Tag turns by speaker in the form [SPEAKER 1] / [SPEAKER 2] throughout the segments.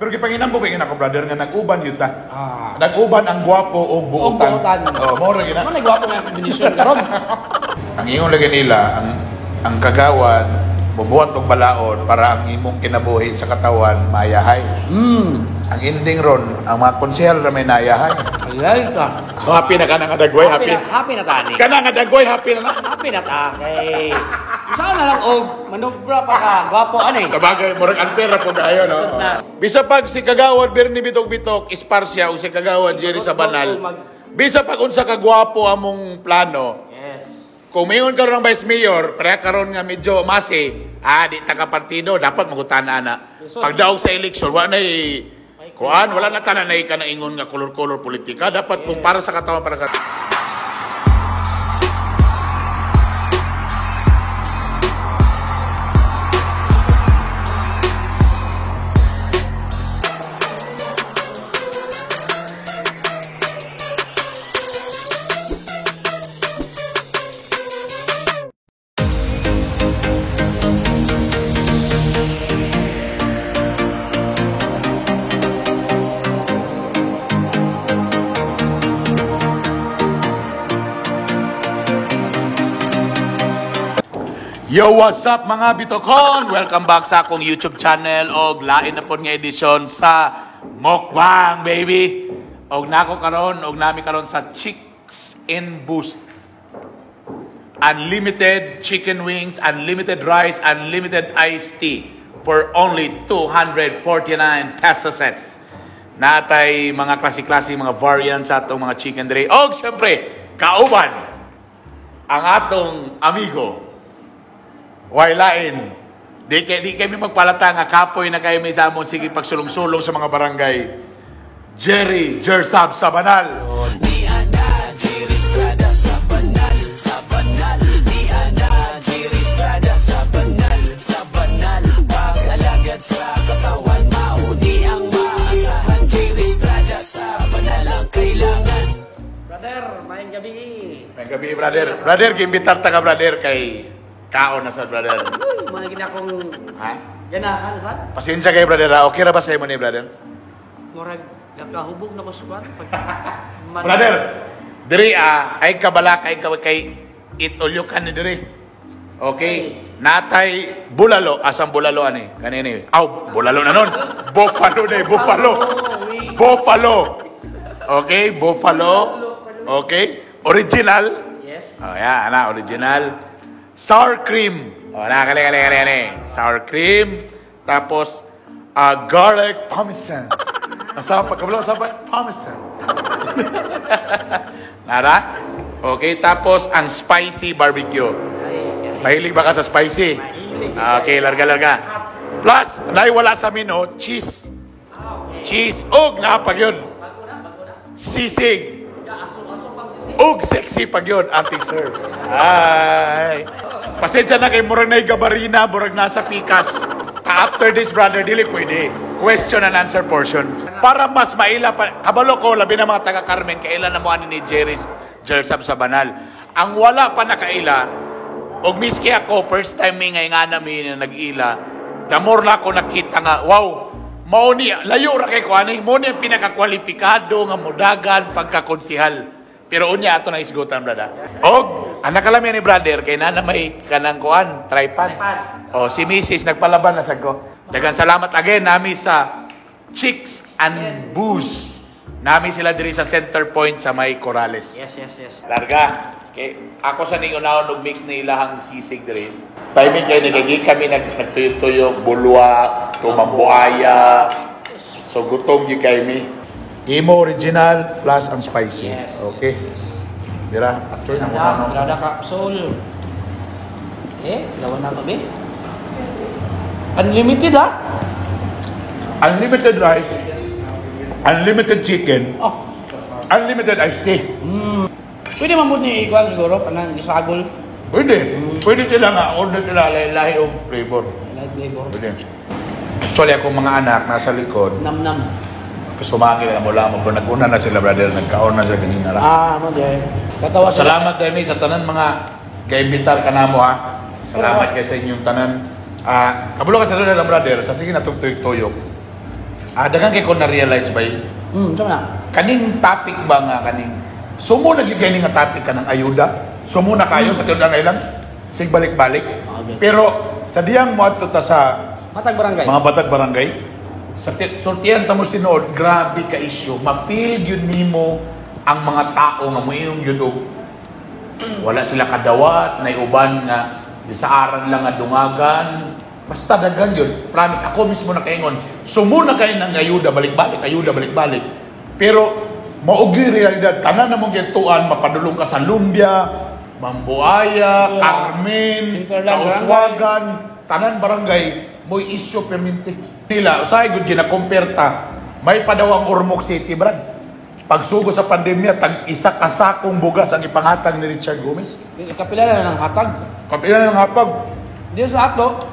[SPEAKER 1] Pero gipanginambog kay ako, brother, nga nag-uban yun ta.
[SPEAKER 2] Ah.
[SPEAKER 1] Nag-uban ang gwapo og buotan.
[SPEAKER 2] Og buotan.
[SPEAKER 1] Oh, mao ra gyud na.
[SPEAKER 2] Mo na gwapo nga kombinasyon karon.
[SPEAKER 1] Ang ingon lagi nila, ang kagawad bubuhat og balaod para ang imong kinabuhi sa katawan mayahay. Ang ending ron, ang mga konsehal ra may nayahay.
[SPEAKER 2] Alay ka.
[SPEAKER 1] So happy na ka na nga dagway, happy.
[SPEAKER 2] Happy na tani.
[SPEAKER 1] Kana nga dagway, happy na na.
[SPEAKER 2] Happy na ta kay Saan na lang og manubra pa ka, gwapo ani.
[SPEAKER 1] Sa bagay, murag unfair ra po kayo, no?
[SPEAKER 2] Sud na.
[SPEAKER 1] Bisa pag si Kagawad Bernie Bitok Bitok, Esparcia o si Kagawad Jerry Sabanal, bisa pag unsa ka gwapo among plano,
[SPEAKER 2] Yes.
[SPEAKER 1] kung mayon karon ang Vice Mayor, pareha karon nga medyo masi, di ta ka partido, dapat magutana na. Pagdaog sa election, wala na kuan, wala na tanan na ka na ingon nga kolor-kolor politika. Dapat kung para sa katawan, para sa. Yo, what's up mga Bitokon? Welcome back sa akong YouTube channel og lain na pod nga edisyon sa Mukbang, baby. Og nako karon og nami karon sa Chicks in Boost. Unlimited chicken wings, unlimited rice, unlimited iced tea for only 249 pesos. Natay mga klase-klase mga variants sa atong mga chicken diri. Og syempre, kauban ang atong amigo. Why lain? Di kami magpalata nga kapoy na kayo may sa amon sige pagsulong-sulong sa mga barangay. Jerry Jersab Sabanal.
[SPEAKER 2] Brother, maayong gabi.
[SPEAKER 1] May gabi, brother. Brother, giimbitar ta ka, brother, kay kaon na sa brother.
[SPEAKER 2] Uy, mga gina akong
[SPEAKER 1] Ha?
[SPEAKER 2] ganahan sa.
[SPEAKER 1] Pasensya kayo, brother. Ha? Okay ra ba sa imo ni, brother?
[SPEAKER 2] Murag nakahubog na ko sa kwan. Pag
[SPEAKER 1] Brother, diri ay kabalak ay kay itulyo ka ni diri. Okay? Natay bulalo, asang bulalo ani? Kanini. Aw, bulalo na nun. Buffalo na eh, buffalo. Buffalo. Okay, buffalo. Okay? Original.
[SPEAKER 2] Yes.
[SPEAKER 1] Oh, yeah, ana, original. Sour cream. Oh, na, kani, kani, kani, kani. Sour cream. Tapos, garlic parmesan. Asa pa, kabalo, asa pa, parmesan. Nara? Okay, tapos, ang spicy barbecue.
[SPEAKER 2] Ay,
[SPEAKER 1] Mahilig ba ka sa spicy?
[SPEAKER 2] Mahilig.
[SPEAKER 1] Okay, larga, larga. Plus, naiwala sa amin, oh, cheese. Cheese. Og, napag yun. Sisig. Og sexy pag yun, auntie sir. Ay. Pasensya na kay murag na gabarina, murag nasa pikas. After this, brother, dili pwede. Question and answer portion. Para mas maila pa, kabalo ko, labi na mga taga Carmen, kailan na mo ani ni Jerry's Jersab sa banal. Ang wala pa nakaila, og miski ako, first time mi ngay nga nami na nag-ila, the more na ako nakita nga, wow, mao ni, layo ra kay ko ani, mao ni ang pinakakwalipikado nga mudagan pagkakonsihal. Pero unya ato na isgutan, brother. Og anak kalam ni brother kay nana may kanang kuan, tripod.
[SPEAKER 2] Tripod.
[SPEAKER 1] O si Mrs. nagpalaban na sad ko. Daghang salamat again nami sa Chicks and Booze. Nami sila diri sa Center Point sa may Corrales.
[SPEAKER 2] Yes, yes, yes.
[SPEAKER 1] Larga. Okay. Ako sa ning unahon og mix na ilahang sisig diri. Timing kay nagagi kami nagtuyok-tuyok, bulwa, tumambuaya. So gutom gyud kay mi. Imo original plus ang spicy.
[SPEAKER 2] Yes.
[SPEAKER 1] Okay. Dira, actually nang una no.
[SPEAKER 2] Rada capsule. Eh, lawan na kami. Unlimited ah.
[SPEAKER 1] Unlimited rice, unlimited chicken,
[SPEAKER 2] Oh,
[SPEAKER 1] unlimited iced tea.
[SPEAKER 2] pwede man ni ikuan siguro kanang isagol.
[SPEAKER 1] Pwede. Pwede sila nga order sila lahi-lahi og flavor.
[SPEAKER 2] Light flavor.
[SPEAKER 1] Pwede. Actually, akong mga anak nasa likod.
[SPEAKER 2] Nam-nam.
[SPEAKER 1] Sumagi na mo lang mo naguna na sila, brother, nagkaon na sila ganina ra.
[SPEAKER 2] Ah, mo de. Katawa sila.
[SPEAKER 1] Salamat kay sa tanan mga kaimbitar ka namo ha. Salamat kay sa inyong tanan. Ah, kabulo ka sa sunod lang, brother, sa sige na tuyok-tuyok. Ah, daghan kay ko na-realize ba
[SPEAKER 2] Sama na.
[SPEAKER 1] Kaning topic ba nga kaning sumo na gyud kay ni nga topic kanang ayuda. Sumo na kayo sa tinud lang sig balik-balik.
[SPEAKER 2] Okay.
[SPEAKER 1] Pero sa diyang moadto ta sa
[SPEAKER 2] Matag barangay.
[SPEAKER 1] mga batag barangay sa sultian ta mo tinuod, grabe ka issue. Ma-feel gyud nimo ang mga tao nga moingon gyud og wala sila kadawat, nay uban nga saaran lang nga dungagan. Basta daghan yun. Promise, ako mismo nakaingon. Sumo na kayo ng ayuda, balik-balik, ayuda, balik-balik. Pero, mao gyud realidad. Tanan na mong gituan, mapadulong ka sa Lumbia, Mambuaya, Carmen,
[SPEAKER 2] Hinterland.
[SPEAKER 1] Kauswagan, tanan barangay, mo'y issue perminti. Nila, usahay gud gina-compare ta. May pa daw ang Ormoc City, Brad. Pagsugod sa pandemya, tag isa ka sakong bugas ang ipanghatag ni Richard Gomez.
[SPEAKER 2] Kapila na ng hatag.
[SPEAKER 1] Kapila na ng hapag.
[SPEAKER 2] Dito sa ato,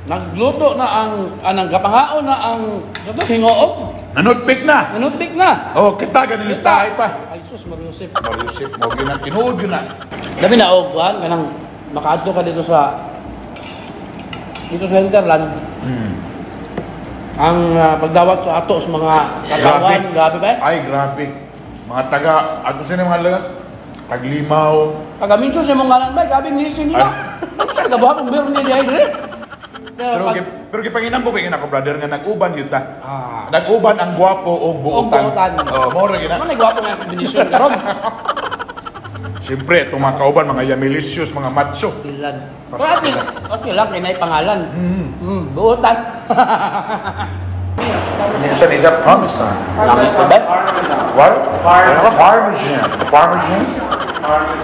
[SPEAKER 2] nagluto na ang anang kapangaon na ang ato hingoog.
[SPEAKER 1] Nanutpik na.
[SPEAKER 2] Nanutbik na.
[SPEAKER 1] Oh, kita ganin listahay pa.
[SPEAKER 2] Ay sus, Mariusip.
[SPEAKER 1] Mariusip mo yun ang tinuod yun na.
[SPEAKER 2] Labi na og kuan kanang makaadto ka dito sa hinterland. Ang pagdawat sa ato sa mga katawan, grabe ba, eh?
[SPEAKER 1] Ay, grabe. Mga taga, ato sila mga lagat, taglimaw.
[SPEAKER 2] Pag minso sa mong ngalan ba, grabe ang lisin nila. Sa gabuhat ang beer niya diay dire. Pero
[SPEAKER 1] Pero,
[SPEAKER 2] pag,
[SPEAKER 1] pero gipanginam ko ba ako, brother, nga nag-uban yun ta.
[SPEAKER 2] Ah.
[SPEAKER 1] Nag-uban ang gwapo o buotan.
[SPEAKER 2] Og buotan.
[SPEAKER 1] Oh, mao ra gina.
[SPEAKER 2] Ano na gwapo nga kombinasyon karon?
[SPEAKER 1] Siyempre, itong mga kauban, mga yamilicious, mga macho.
[SPEAKER 2] Ilan. Pero at least, okay lang, kay naay pangalan. Buotan.
[SPEAKER 1] Minsan isa parmesan.
[SPEAKER 2] Langit pa ba?
[SPEAKER 1] What? Parmesan. Parmesan?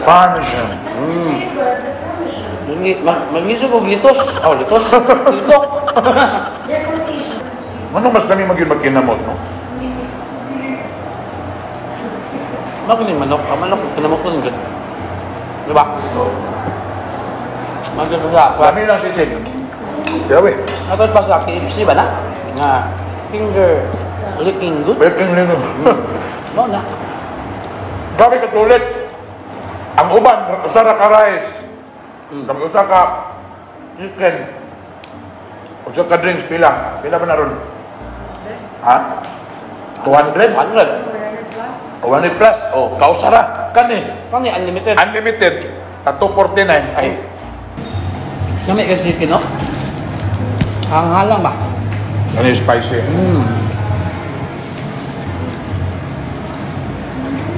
[SPEAKER 1] Parmesan.
[SPEAKER 2] Maglisod og litos. Oh, litos. Litok.
[SPEAKER 1] Ano mas dami magyud magkinamot, no?
[SPEAKER 2] Bakit yung manok? Ang manok, kinamot ko rin gud. Diba? Maganda sa
[SPEAKER 1] Dami lang sisig. Grabe.
[SPEAKER 2] Tapos pa sa KFC ba na? Nga, finger licking good.
[SPEAKER 1] Baking lino.
[SPEAKER 2] Mao na.
[SPEAKER 1] Grabe katulit. Ang uban, usa ra ka rice. Kami usa ka chicken. Usa ka drinks pila. Pila ba na ron? Ha? 200?
[SPEAKER 2] 100.
[SPEAKER 1] 100 plus. Oh, kausa ra. Kani.
[SPEAKER 2] Kani unlimited.
[SPEAKER 1] Unlimited. Ta 249. Ay,
[SPEAKER 2] Kami kasi chicken, no? Ang halang ba?
[SPEAKER 1] kani spicy.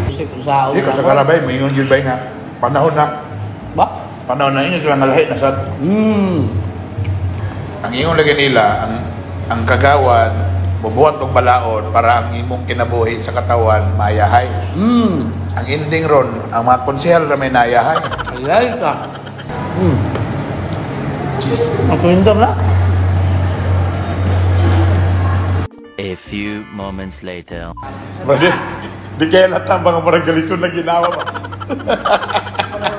[SPEAKER 2] Kasi kung sa
[SPEAKER 1] Di ko sa karabay, may ingon yun ba nga. Panahon na.
[SPEAKER 2] Ba?
[SPEAKER 1] Panahon na ingon sila nga lahi na sad. Ang ingon lagi nila, ang kagawad, bubuhat og balaod para ang imong kinabuhi sa katawan mayahay. Ang ending ron, ang mga konsehal ra may nayahay.
[SPEAKER 2] Alay ka.
[SPEAKER 1] Cheese.
[SPEAKER 2] Ang surrender na.
[SPEAKER 3] A few moments later.
[SPEAKER 1] Brother, di kaya lahat ang mga murag galisod na ginawa ba?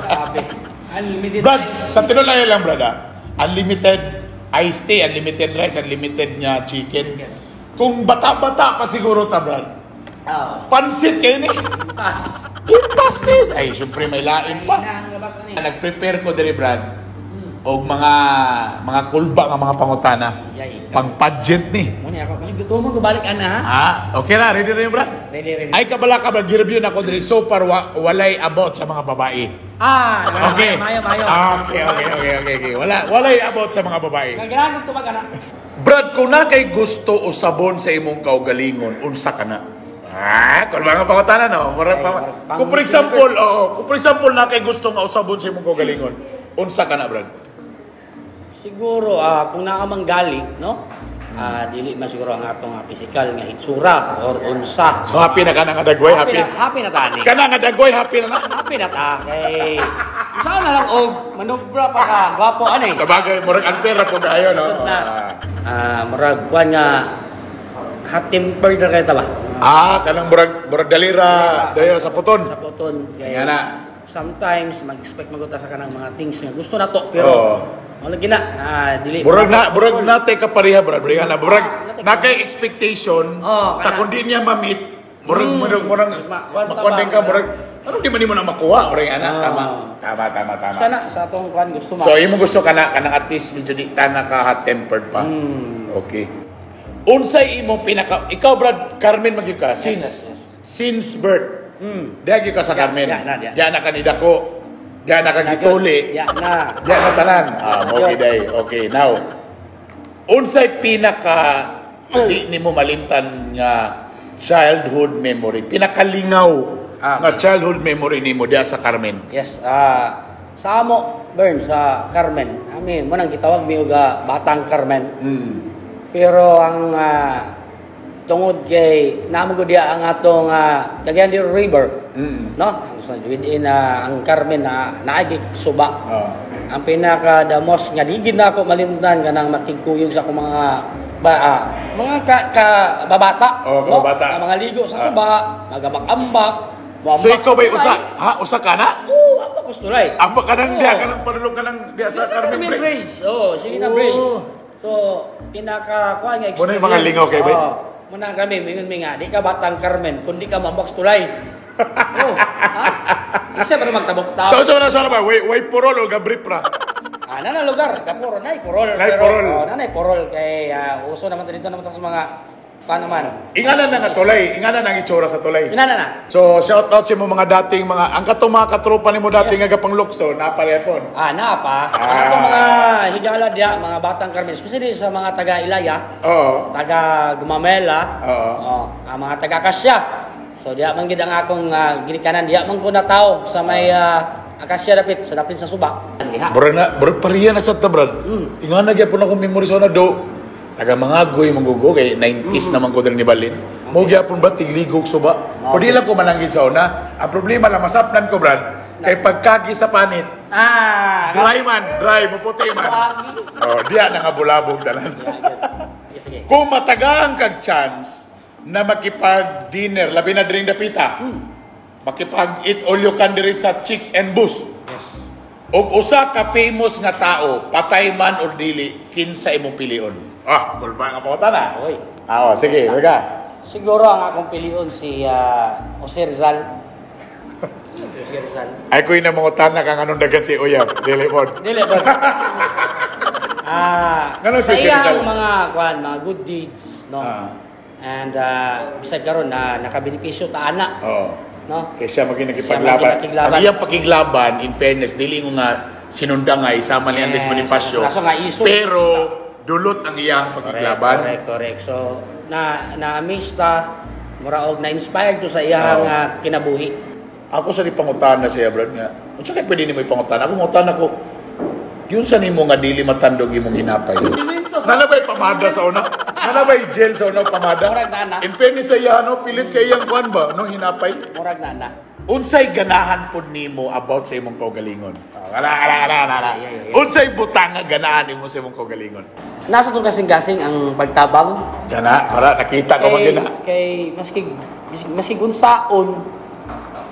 [SPEAKER 2] Grabe. Unlimited.
[SPEAKER 1] Brad, sa tinulay lang, brad, ah. Unlimited iced tea, unlimited rice, unlimited nga chicken. Kung bata-bata pa siguro ta, Brad.
[SPEAKER 2] Oh.
[SPEAKER 1] Pansit kayo ni.
[SPEAKER 2] Pas.
[SPEAKER 1] Impas nis. Ay, syempre may lain pa.
[SPEAKER 2] Ang labas na ni.
[SPEAKER 1] Nag-prepare ko diri, Brad, og mga kulba nga mga pangutana.
[SPEAKER 2] Yay.
[SPEAKER 1] Pang pageant ni.
[SPEAKER 2] Muna ako. Kasi gusto mo balik ana ha.
[SPEAKER 1] Ah, okay na, ready na yun, Brad?
[SPEAKER 2] Ready, ready.
[SPEAKER 1] Ay, kabala ka, Brad, gi-review na ko diri. So far, walay about sa mga babae.
[SPEAKER 2] Ah,
[SPEAKER 1] Okay.
[SPEAKER 2] Mayo, mayo.
[SPEAKER 1] Okay. Walay about sa mga babae.
[SPEAKER 2] Kailangan kong tubag ana.
[SPEAKER 1] Brad, kung na kay gusto o sabon sa imong kaugalingon, unsa ka na? Ah, kung mga pangutana, no? Murag pa,
[SPEAKER 2] Ay,
[SPEAKER 1] kung for example, oo, kung for example na kay gusto nga usabon sa imong kaugalingon, unsa ka na, Brad?
[SPEAKER 2] Siguro kung naa mang gali, no? Ah, dili man siguro ang atong physical nga hitsura or unsa.
[SPEAKER 1] So happy na ka na nga dagway, happy.
[SPEAKER 2] Na, happy na tani.
[SPEAKER 1] Kana nga dagway, happy na na.
[SPEAKER 2] Happy na ta kay Saan na lang og manubra pa ka, gwapo ani.
[SPEAKER 1] Sa bagay, murag unfair ra po kayo, no?
[SPEAKER 2] Na, murag kuan nga hot tempered na kay ta ba?
[SPEAKER 1] Ah, kanang murag dalira, dalira sa puton.
[SPEAKER 2] Sa puton kay
[SPEAKER 1] Nga na.
[SPEAKER 2] Sometimes mag-expect magud ta sa kanang mga things nga gusto na to pero
[SPEAKER 1] Oo.
[SPEAKER 2] wala gina dili
[SPEAKER 1] Murag na tay kapareha, brad. Murag na, murag na kay expectation,
[SPEAKER 2] Oh,
[SPEAKER 1] ta
[SPEAKER 2] kana.
[SPEAKER 1] kung di niya ma-meet, murag
[SPEAKER 2] Ma-
[SPEAKER 1] makuha din ka, murag anong di man nimo na makuha, murag ana,
[SPEAKER 2] Oh.
[SPEAKER 1] tama. Tama.
[SPEAKER 2] Sana sa atong kuan gusto ma.
[SPEAKER 1] So, imong gusto ka na kanang at least medyo di ta naka hot tempered pa. Okay. Unsay imong pinaka ikaw, Brad, Carmen magyud ka since
[SPEAKER 2] Yes, yes.
[SPEAKER 1] since birth. Diha gyud ka sa Carmen.
[SPEAKER 2] Yeah, na, diya.
[SPEAKER 1] Diha na ka nidako. Diha na ka gituli.
[SPEAKER 2] Ya na.
[SPEAKER 1] Diha na tanan. Ah, okay day. Okay, now. Unsay pinaka di nimo malimtan nga childhood memory, pinakalingaw nga childhood memory nimo diha sa Carmen?
[SPEAKER 2] Yes, sa amo, Bern, sa Carmen. I mean, mo nang gitawag mi og Batang Carmen. Pero ang tungod kay namo gud diya ang atong Cagayan de Oro River. No? So, within ang Carmen na naay suba. Ang pinaka the most nga di gid na ako malimtan kanang makigkuyog sa akong mga ba, mga ka, ka babata,
[SPEAKER 1] Oh, kababata.
[SPEAKER 2] Ang mga ligo sa suba, magambak-ambak,
[SPEAKER 1] So
[SPEAKER 2] muambak
[SPEAKER 1] ikaw ba'y
[SPEAKER 2] sa
[SPEAKER 1] usa?
[SPEAKER 2] tulay.
[SPEAKER 1] Ha, usa ka na?
[SPEAKER 2] Oo, ambak ko sa tulay.
[SPEAKER 1] Ambak ka nang
[SPEAKER 2] Oo.
[SPEAKER 1] diha ka nang padulong ka nang diha sa
[SPEAKER 2] Sa
[SPEAKER 1] Carmen
[SPEAKER 2] Carmen
[SPEAKER 1] Bridge.
[SPEAKER 2] Bridge. Oo, sige na bridge. So, pinaka kuan nga
[SPEAKER 1] Muna yung mga lingaw kay bay?
[SPEAKER 2] Oo. Muna kami, mingon mi nga, di ka Batang Carmen, kundi ka mambak sa tulay. Oo. Ha? Isa pa magtabok-tabok.
[SPEAKER 1] So sa ba? Way way purol o gabri pra.
[SPEAKER 2] Ah, nana lugar, kapuro, nay purol.
[SPEAKER 1] Nay
[SPEAKER 2] Pero,
[SPEAKER 1] purol.
[SPEAKER 2] Oh, nanay purol kay uso naman dito naman ta sa mga paano man.
[SPEAKER 1] Ingana na nga tulay, ingana na ang itsura sa tulay.
[SPEAKER 2] Inana na.
[SPEAKER 1] So shout out sa mo mga dating mga ang katong mga katropa nimo dating nga gapanglukso na parehapon.
[SPEAKER 2] Ah, naa pa. Ang atong mga higala diya, mga Batang Carmen, especially sa mga taga Ilaya, taga Gumamela, oh, ang mga taga Akasya. So diya man gid ang akong ginikanan, diya man ko nataw sa may Akasya dapit, sa dapit sa suba. Diha.
[SPEAKER 1] Murag na, murag pareha na sa ta, Brad. Ingana gyapon akong memory sa una do. Taga Mangagoy manggugo kay 90s naman ko diri ni Balin. Mo gyapon ba tigligog suba. O di lang ko mananggid sa una. Ang problema lang masapnan ko, Brad, kay pagkagi sa panit, dry man, dry, muputi man. Oh, diya na nga bulabog tanan.
[SPEAKER 2] Sige, sige.
[SPEAKER 1] Kung matagaan kag chance na makipag-dinner, labi na diring dapita, makipag-eat all you can diri sa Chicks and Boost. Og usa ka famous nga tao, patay man or dili, kinsa imong pilion? Ah, kulba nga pangutana.
[SPEAKER 2] Oy.
[SPEAKER 1] Ah, oh, sige, wala.
[SPEAKER 2] Siguro ang akong pilion si Jose Rizal. Jose Rizal.
[SPEAKER 1] Ay ko na mangutana kang anong dagan si Uyab, dili mo.
[SPEAKER 2] Dili ba?
[SPEAKER 1] Ngano si
[SPEAKER 2] sa
[SPEAKER 1] Jose
[SPEAKER 2] iyang
[SPEAKER 1] Rizal?
[SPEAKER 2] mga kuan, mga good deeds, no. And bisag karon na nakabenepisyo ta ana, no?
[SPEAKER 1] Kaya siya maging
[SPEAKER 2] Siya
[SPEAKER 1] nakipaglaban.
[SPEAKER 2] maging nakiglaban.
[SPEAKER 1] Ang iyang pakiglaban, in fairness, dili ko nga sinunda nga isama ni Andres
[SPEAKER 2] Yes,
[SPEAKER 1] Bonifacio.
[SPEAKER 2] kaso nga iso.
[SPEAKER 1] Pero dulot ang iyang pakiglaban.
[SPEAKER 2] Correct, correct. So na na-amaze ta, mura og na-inspired to sa iyang kinabuhi.
[SPEAKER 1] Ako sa di pangutana siya, Brad, nga. Unsa kay pwede nimo ipangutana? Ako mangutana ko, yun sa nimo nga dili matandog imong hinapay. Nana ba'y pamada sa una? Nana ba'y gel sa una pamada?
[SPEAKER 2] Murag nana.
[SPEAKER 1] In fairness sa iya, no? Pilit kay iyang kuan ba? No, hinapay?
[SPEAKER 2] Murag na na.
[SPEAKER 1] Unsay ganahan pod nimo about sa imong kaugalingon? Ah, Ala, ala, ala, ala, ala.
[SPEAKER 2] Ay, ay, ay.
[SPEAKER 1] Unsay butang nga ganahan nimo sa imong kaugalingon?
[SPEAKER 2] Nasa tong kasing-kasing ang pagtabang.
[SPEAKER 1] Gana, para nakita ko man
[SPEAKER 2] Kay,
[SPEAKER 1] gina.
[SPEAKER 2] kay maski maski unsaon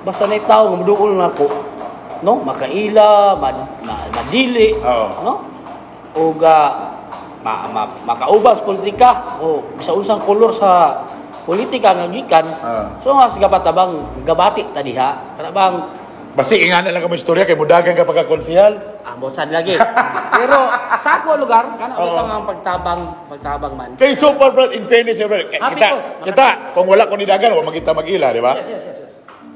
[SPEAKER 2] basta na tao nga moduol nako, no, makaila, madili, no, ug makaubas politika o bisa unsang kolor sa politika nga gikan. So nga sa tabang gabati ta diha kana bang
[SPEAKER 1] Basi ingana lang ka mo istorya kay mudagan ka pagka konsehal.
[SPEAKER 2] Ambot sad lagi. Pero sa ako lugar kana bitaw ang pagtabang, pagtabang man.
[SPEAKER 1] Kay so far, Brad, in fairness, Brad, eh,
[SPEAKER 2] Happy
[SPEAKER 1] kita,
[SPEAKER 2] ko.
[SPEAKER 1] kita, kung wala ko ni dagan, wa magita mag-ila, di ba?
[SPEAKER 2] Yes.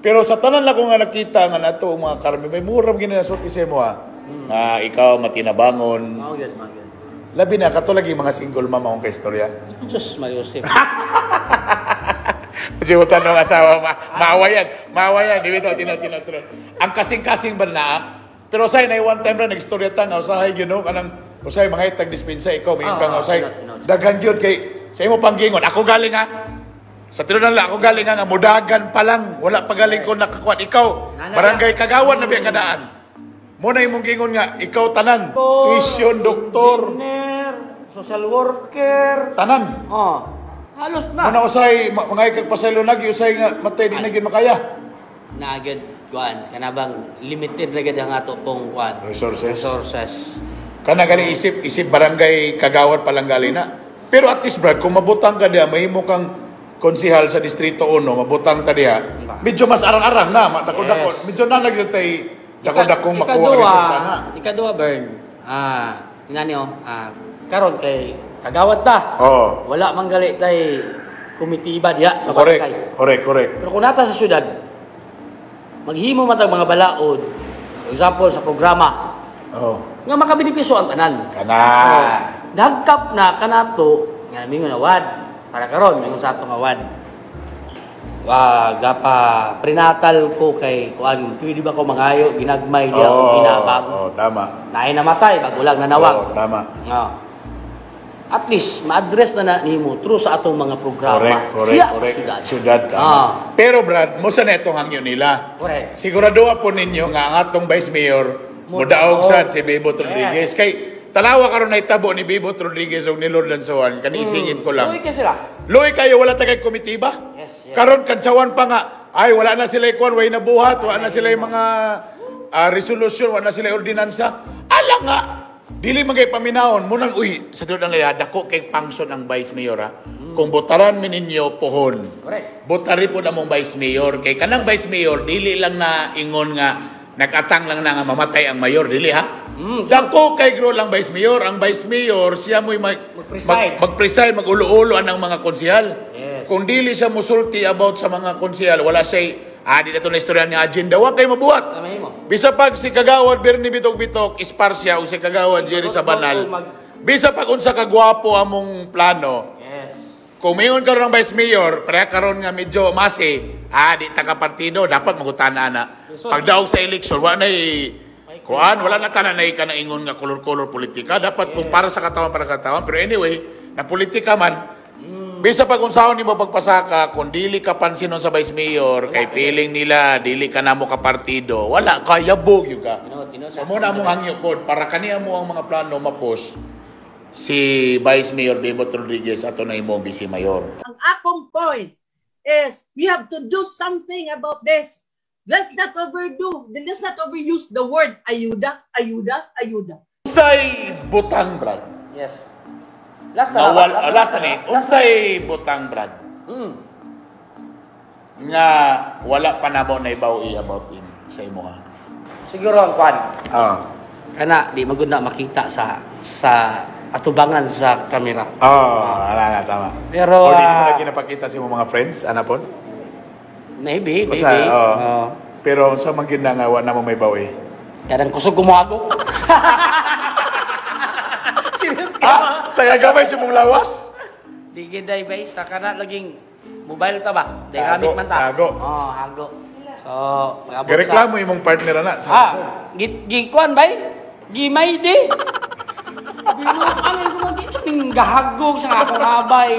[SPEAKER 1] Pero sa tanan lang ko nga nakita nga nato ang mga karmi, may mura man ginasulti sa imo ha. Nga ikaw matinabangon.
[SPEAKER 2] Mao gyud, mao gyud.
[SPEAKER 1] Labi na kato lagi mga single mama akong kaistorya.
[SPEAKER 2] Diyos Maria Joseph.
[SPEAKER 1] Kasi mo tanong asawa, maawa yan. Maawa yan. Di ba ito, tino, tino, tino. Ang kasing-kasing ba na? Pero usahay, na one time ra, nag-istorya ta nga, usahay, you know, kanang, usahay, mga itag dispensa, ikaw, may kang usahay.
[SPEAKER 2] Tinod, tinod.
[SPEAKER 1] Daghan yun kay, sa imo panggingon, ako galing ha. Sa tinunan lang, ako galing ha, nga, mudagan pa lang, wala pa galing ko nakakuan. Ikaw,
[SPEAKER 2] Nana
[SPEAKER 1] barangay Kagawan na biya kadaan. Mo na imong gingon nga, ikaw tanan, tuition, doktor,
[SPEAKER 2] Engineer, social worker.
[SPEAKER 1] Tanan.
[SPEAKER 2] Oh, halos na.
[SPEAKER 1] Mo na usahay, mga ikagpasaylo nagi, usahay nga, matay, di na gyud makaya.
[SPEAKER 2] Na gyud kuan kana bang limited ra gyud ang ato pong kuan.
[SPEAKER 1] Resources.
[SPEAKER 2] Resources.
[SPEAKER 1] Kana gani isip isip barangay Kagawad pa lang gali na. Pero at least, Brad, kung mabutang ka diha, mahimo kang konsihal sa Distrito 1, mabutang ka diha. Medyo mas arang-arang na, dako-dako.
[SPEAKER 2] Yes.
[SPEAKER 1] Medyo na nagtay dako-dakong makuha ang
[SPEAKER 2] Ikaduha,
[SPEAKER 1] resource na.
[SPEAKER 2] Ikaduha, Bern. Nga niyo, karon kay Kagawad ta.
[SPEAKER 1] Oh.
[SPEAKER 2] Wala man gali tay komitiba diha sa
[SPEAKER 1] Correct.
[SPEAKER 2] barangay.
[SPEAKER 1] Correct, correct.
[SPEAKER 2] Pero kung nata sa syudad, maghimo man tag mga balaod, for example sa programa, nga makabenepisyo ang tanan.
[SPEAKER 1] Kana.
[SPEAKER 2] Oh, dagkap na kanato nga mingon na wad para karon mingon sa atong awad. Wa gapa prenatal ko kay kuan, pwede ba ko mangayo ginagmay diha o ginabag.
[SPEAKER 1] Oh, tama.
[SPEAKER 2] Naay namatay bago lang nanawag.
[SPEAKER 1] Oh, tama.
[SPEAKER 2] Nga. At least ma-address na na nimo through sa atong mga programa.
[SPEAKER 1] Correct, correct,
[SPEAKER 2] Diya sa
[SPEAKER 1] correct.
[SPEAKER 2] syudad.
[SPEAKER 1] Syudad, tama.
[SPEAKER 2] Ah.
[SPEAKER 1] Pero Brad, mo sa na itong hangyo nila.
[SPEAKER 2] Correct.
[SPEAKER 1] Sigurado po ninyo nga ang atong Vice Mayor mudaog sad si Bebot Rodriguez. Kay tanawa karon na itabo ni Bebot Rodriguez og ni Lord Lansoan, kani isingit ko lang.
[SPEAKER 2] Uy, kay sila.
[SPEAKER 1] Luoy kayo, wala ta kay komitiba.
[SPEAKER 2] Yes.
[SPEAKER 1] Karon kadsawan pa nga, ay wala na sila kuan, way nabuhat, wala na sila yung mga resolution, wala na sila ordinansa. Ala nga, dili man kay paminahon, munang uy, sa tinuod nila dako kay function ang Vice Mayor ha. Kung botaran mi ninyo pohon.
[SPEAKER 2] Correct.
[SPEAKER 1] Botari po na mong Vice Mayor kay kanang Vice Mayor dili lang na ingon nga nagatang lang na nga mamatay ang mayor dili ha. Dako kay role ang Vice Mayor, ang Vice Mayor siya mo'y
[SPEAKER 2] Mag-preside.
[SPEAKER 1] mag-preside, mag-ulo-ulo ang mga konsehal.
[SPEAKER 2] Yes.
[SPEAKER 1] Kung dili siya musulti about sa mga konsehal, wala siya di na to na istorya nga agenda, wa kay mabuhat.
[SPEAKER 2] Tama mo.
[SPEAKER 1] Bisa pag si Kagawad Bernie Bitok Bitok Esparcia o si Kagawad Jerry Sabanal, bisa pag unsa ka gwapo among plano,
[SPEAKER 2] Yes.
[SPEAKER 1] kung mayon karon ang Vice Mayor, pareha karon nga medyo masi, di ta ka partido, dapat magutana na. Pagdaog sa election, wala na kuan, wala na tanan na ka na ingon nga kolor-kolor politika. Dapat kung para sa katawan, para sa katawan. Pero anyway, na politika man, bisa pag unsaon nimo pagpasaka, kung dili ka pansinon sa Vice Mayor, kay feeling nila, dili ka namo ka partido, wala, kayabog yun ka.
[SPEAKER 2] Tino, tino.
[SPEAKER 1] So muna mong hangyo pod, para kaniya mo ang mga plano mapos, si Vice Mayor Bebot Rodriguez ato na imong Vice Mayor.
[SPEAKER 4] Ang akong point is we have to do something about this. Let's not overdo. Let's not overuse the word ayuda, ayuda, ayuda.
[SPEAKER 1] Unsay butang, Brad?
[SPEAKER 2] Yes. Last na.
[SPEAKER 1] Nawal,
[SPEAKER 2] ba?
[SPEAKER 1] last na ni. Unsay butang, Brad? Nga wala pa namo na ibaw about in sa imo ha.
[SPEAKER 2] Siguro ang kwan. Kana di magud na makita sa atubangan sa kamera.
[SPEAKER 1] Oh, ala na tama.
[SPEAKER 2] Pero,
[SPEAKER 1] o di mo na ginapakita sa imong mga friends, ana pod?
[SPEAKER 2] Maybe, maybe.
[SPEAKER 1] Basta, oh.
[SPEAKER 2] Oo.
[SPEAKER 1] Pero unsa man gyud na nga wa na mo may bawi.
[SPEAKER 2] Kanang kusog gumuhago. Serious ka ba?
[SPEAKER 1] Ah, sa gagaway sa imong lawas?
[SPEAKER 2] Di giday bay sa kana laging mobile ta ba? Dynamic
[SPEAKER 1] Hago,
[SPEAKER 2] man ta.
[SPEAKER 1] hago.
[SPEAKER 2] Oh, hago. So, magabot sa
[SPEAKER 1] Gareklamo imong partner ana sa
[SPEAKER 2] Ah, gi kuan bay? Gi may di. Binuang ko man sa ning gahagog sa akong abay.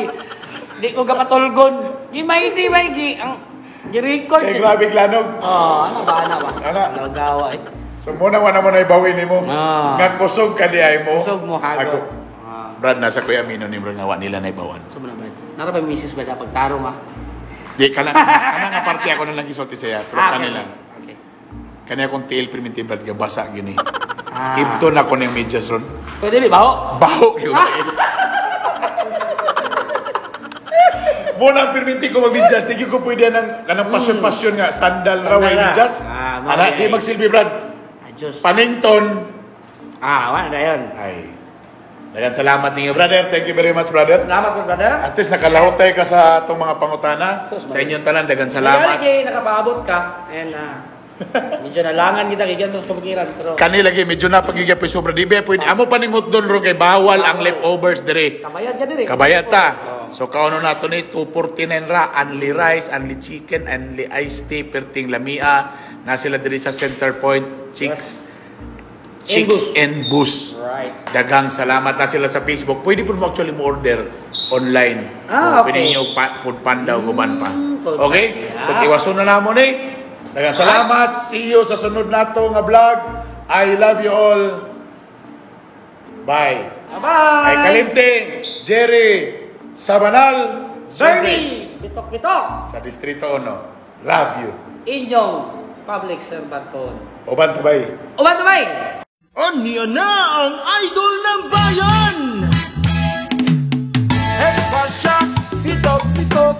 [SPEAKER 2] Di ko gapatulgon. Gi may di may gi ang gi-record.
[SPEAKER 1] Kay grabe glanog.
[SPEAKER 2] Oh, ano ba ana ba?
[SPEAKER 1] Ana.
[SPEAKER 2] Nagawa eh.
[SPEAKER 1] So muna wa na mo na ibawi nimo. Nga kusog ka di ay mo.
[SPEAKER 2] Kusog mo hago. Ah.
[SPEAKER 1] Brad, nasa Kuya Amino ni bro nga wa nila na ibawan.
[SPEAKER 2] So mo na ba? Nara ba misis ba dapat tarong ah?
[SPEAKER 1] Di kana kana nga parte ako na lang gisulti siya, pero
[SPEAKER 2] Ah, okay.
[SPEAKER 1] kanila.
[SPEAKER 2] Okay.
[SPEAKER 1] Kani akong tiil perminti Brad gabasa gini.
[SPEAKER 2] Ah.
[SPEAKER 1] Ibto na ko ning medyas ron.
[SPEAKER 2] Pwede di baho?
[SPEAKER 1] Baho gyud. Muna ang perminti ko magmedyas, di gyud ko pwede nang kanang pasyon-pasyon nga sandal ra way
[SPEAKER 2] Sandal ra.
[SPEAKER 1] medyas.
[SPEAKER 2] Ah, mao
[SPEAKER 1] Ana
[SPEAKER 2] di
[SPEAKER 1] di
[SPEAKER 2] ay.
[SPEAKER 1] magsilbi Brad.
[SPEAKER 2] Adios.
[SPEAKER 1] Panington.
[SPEAKER 2] Ah, wala na yun.
[SPEAKER 1] Ay. Daghang salamat ninyo, brother. Thank you very much, brother.
[SPEAKER 2] Salamat po, brother.
[SPEAKER 1] At least nakalahutay ka sa atong mga pangutana.
[SPEAKER 2] Sus,
[SPEAKER 1] Sa inyong tanan, daghang salamat.
[SPEAKER 2] Salamat. Kay nakapaabot ka. And medyo nalangan kita kay mas kabukiran pero
[SPEAKER 1] Kani lagi medyo na pagigyapoy sobra di ba pwede amo paningot doon ro kay bawal ang leftovers dire.
[SPEAKER 2] kabayad ka diri.
[SPEAKER 1] Kabayad ta. So kauno nato ni 249 ra only rice, only chicken, only iced tea, perting lamia na sila diri sa Center Point Chicks Chicks and Booze.
[SPEAKER 2] Right.
[SPEAKER 1] Daghang salamat na sila sa Facebook. Pwede po mo actually mo order online.
[SPEAKER 2] Ah,
[SPEAKER 1] O, Pwede
[SPEAKER 2] okay.
[SPEAKER 1] niyo pa, food panda o guban pa.
[SPEAKER 2] Food
[SPEAKER 1] Okay?
[SPEAKER 2] panda.
[SPEAKER 1] So iwason na namo ni. Daghang salamat. See you sa sunod nato nga vlog. I love you all. Bye.
[SPEAKER 2] Bye.
[SPEAKER 1] Ay Kalimting, Jerry, Sabanal, siyempre,
[SPEAKER 2] Bernie, bitok-bitok.
[SPEAKER 1] sa Distrito 1. Love you.
[SPEAKER 2] Inyong public servant po.
[SPEAKER 1] Uban tabay.
[SPEAKER 2] Uban tumay!
[SPEAKER 5] Aniya na ang idol ng bayan!
[SPEAKER 6] Espasya, bitok, bitok.